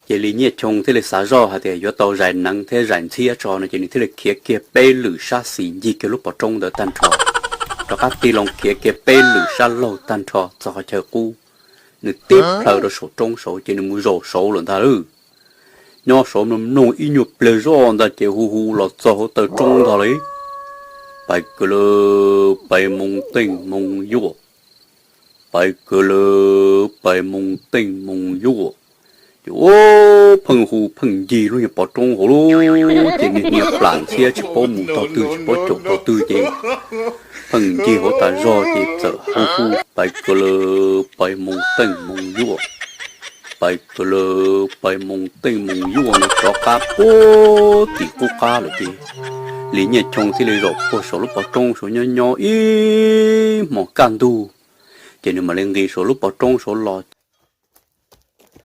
Ces Lis Nyiaj Choo thiaj li xav zoj hais tias yuav tau zais neev thiab zais ntxhiab tso no, ces nws thiaj li khiav kiag peb lwm sab xis ncig kiag lub pov roob ntawd tag nrho, rov qab tig loo khiav kiag peb lwm sab laug tag nrho txog qhov chaw qub. Nws tib plhaws rau saum roob saud ces nws mus zaum saud lawm ntag lauj. Nyob saud mloog mloog ib nyuag pliag zoj ntag ces hu hu los txog hauv taw roob ntag lauj. Pais kawg lawm, pais moo teej moo yuaj, pais kawg lawm, pais moo teej moo yuaj. Ces ua pheej hu pheej ncig lub nyuag pov roob hauv lub, ces niag niag plam ntxhiab tsis paub mus tog twg tsis paub caum tog twg ces pheej ncig hauv tas zog ces txawm hu hu pais kawg lawm, pais moo teej moo yuaj, pais kawg lawm, pais moo teej moo yuaj no rov qab puag tim qub qab lawm ces Lis Nyiaj Choo thiaj li zaum puag saum lub pov roob saud nyob nyob ib hmos kaj ntug, ces nws mam li nqis saum lub pov roob saud los